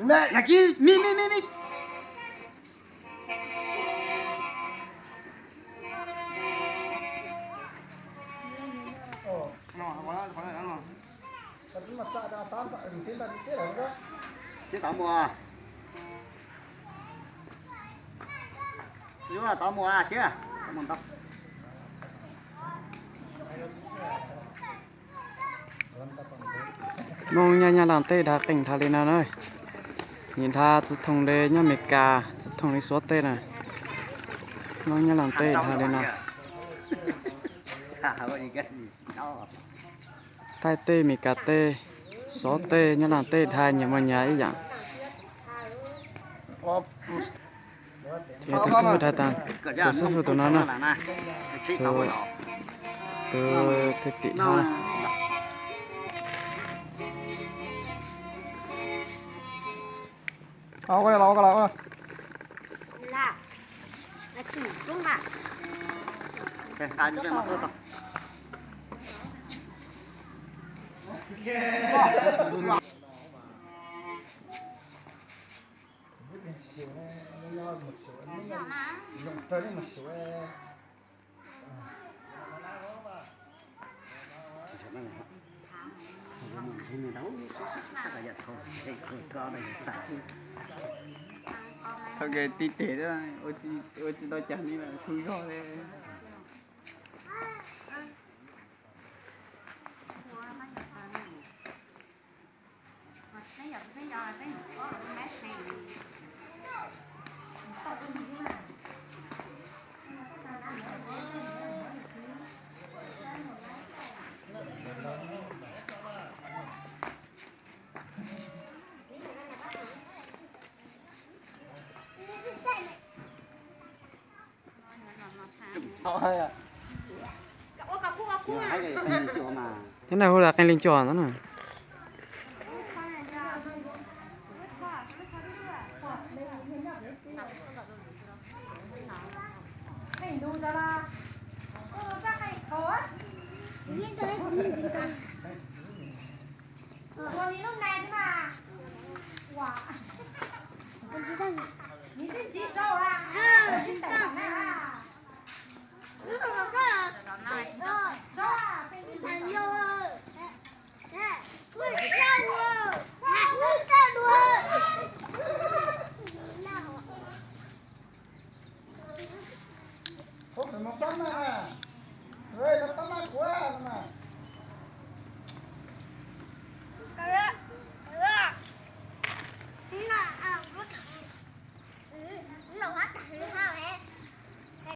Yam kib, mi mi mi mi. Tsis tau mus. Yus tau mus, tsis tau mus ntau. Hmoob nyob Nyab Laj teb dag qeej dhau li no na. Nim dhau txiv thooj li nyob Amelikas, txiv thooj li Suav teb na. Hmoob nyob Nyab Laj teb dhau li no. Thaib teb, Amelikas teb, Suav teb, Nyab Laj teb dhau nyias muaj nyias ib yam. Ces tus xib hwb dhau tas, tus xib hwb tus no na, tus, tus thwj tim dhau na. Thaum kev tib teg ua tsis tau cas li lawm, tsaug zog li. Thiab na, hu los qee leej cuab ntawd na.